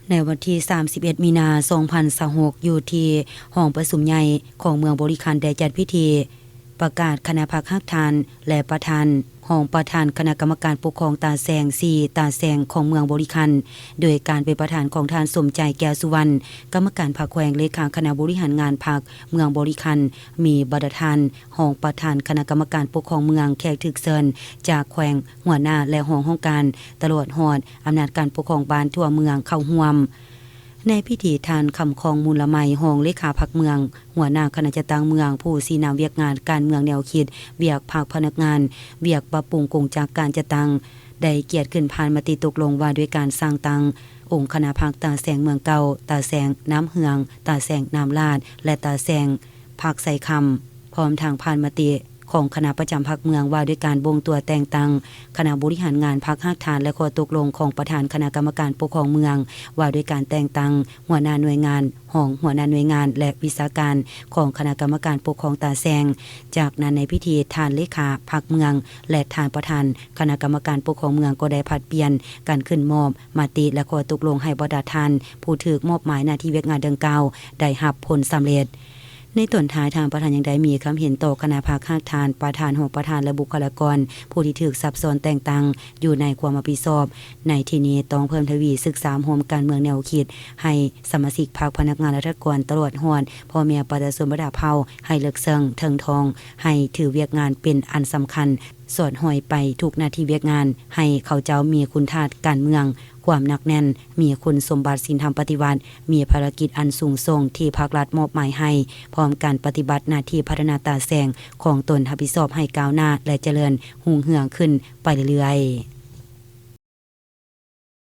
ໃນວັນທີສາມສິບເອັດ ມີນາ ສອງພັນຊາວຫົກ ຢູ່ທີ່ຫ້ອງປະຊຸມໃຫຍ່ຂອງເມືອງບໍລິຄັນ ໄດ້ຈັດພິທີປະກາດຄະນະພັກຮາກຖານ ແລະ ປະທານ, ຮອງປະທານຄະນະກຳມະການປົກຄອງຕາແສງ ສີ່ຕາແສງຂອງເມືອງບໍລິຄັນ ໂດຍການເປັນປະທານຂອງທ່ານ ສົມໃຈ ແກ້ວສຸວັນ ກຳມະການພັກແຂວງ, ເລຂາຄະນະບໍລິຫານງານພັກເມືອງບໍລິຄັນ, ມີບັນດາທ່ານຮອງປະທານຄະນະກຳມະການປົກຄອງເມືອງ, ແຂກຖືກເຊີນຈາກແຂວງ, ຫົວໜ້າ ແລະ ຮອງຫ້ອງການ, ຕະຫຼອດຮອດອຳນາດການປົກຄອງບ້ານທົ່ວເມືອງເຂົ້າຮ່ວມ. ໃນພິທີ ທ່ານ ຄຳຄອງ ມູນລະໄມ ຮອງເລຂາພັກເມືອງ, ຫົວໜ້າຄະນະຈັດຕັ້ງເມືອງ, ຜູ້ຊີ້ນຳວຽກງານການເມືອງແນວຄິດ, ວຽກພັກພະນັກງານ, ວຽກປັບປຸງກົງຈັກການຈັດຕັ້ງ ໄດ້ກຽດຂຶ້ນຜ່ານມະຕິຕົກລົງວ່າດ້ວຍການສ້າງຕັ້ງອົງຄະນະພັກຕາແສງເມືອງເກົ່າ, ຕາແສງນ້ຳເຫືອງ, ຕາແສງນ້ຳລາດ ແລະ ຕາແສງຜັກໄຊຄຳ, ພ້ອມທັງຜ່ານມະຕິຂອງຄະນະປະຈຳພັກເມືອງວ່າດ້ວຍການບົ່ງຕົວແຕ່ງຕັ້ງຄະນະບໍລິຫານງານພັກຮາກຖານ ແລະ ຂໍ້ຕົກລົງຂອງປະທານຄະນະກຳມະການປົກຄອງເມືອງວ່າດ້ວຍການແຕ່ງຕັ້ງຫົວໜ້າໜ່ວຍງານ, ຮອງຫົວໜ້າໜ່ວຍງານ ແລະ ວິຊາການຂອງຄະນະກຳມະການປົກຄອງຕາແສງ. ຈາກນັ້ນໃນພິທີ ທ່ານເລຂາພັກເມືອງ ແລະ ທ່ານປະທານຄະນະກຳມະການປົກຄອງເມືອງກໍໄດ້ຜັດປ່ຽນກັນຂຶ້ນມອບມະຕິ ແລະ ຂໍ້ຕົກລົງໃຫ້ບັນດາທ່ານຜູ້ຖືກມອບໝາຍໜ້າທີ່ວຽກງານດັ່ງກ່າວໄດ້ຮັບຜົນສຳເລັດ. ໃນຕອນທ້າຍ ທ່ານປະທານຍັງໄດ້ມີຄຳເຫັນຕໍ່ຄະນະພັກຮາກຖານ, ປະທານ, ຮອງປະທານ ແລະ ບຸກຄະລາກອນຜູ້ທີ່ຖືກສັບຊ້ອນແຕ່ງຕັ້ງຢູ່ໃນຄວາມຮັບຜິດຊອບ. ໃນທີ່ນີ້ຕ້ອງເພີ່ມທະວີສຶກສາຮ່ວມການເມືອງແນວຄິດ ໃຫ້ສະມາຊິກພັກ, ພະນັກງານລັດຖະກອນ ຕະຫຼອດຮອດພໍ່ແມ່ປະຊາຊົນບັນດາເຜົ່າ ໃຫ້ເລິກເຊິ່ງເຖິງທອງ, ໃຫ້ຖືວຽກງານເປັນອັນສຳຄັນ, ສອດຫ້ອຍໄປທຸກໜ້າທີ່ວຽກງານ, ໃຫ້ເຂົາເຈົ້າມີຄຸນທາດການເມືອງ, ຄວາມໜັກແໜ້ນ, ມີຄຸນສົມບັດສິນທຳປະຕິວັດ, ມີພາລະກິດອັນສູງສົ່ງທີ່ພັກລັດມອບໝາຍໃຫ້, ພ້ອມກັນປະຕິບັດໜ້າທີ່ພັດທະນາຕາແສງຂອງຕົນຮັບຜິດຊອບໃຫ້ກ້າວໜ້າ ແລະ ຈະເລີນຮຸ່ງເຮືອງຂຶ້ນໄປເລື້ອຍໆ.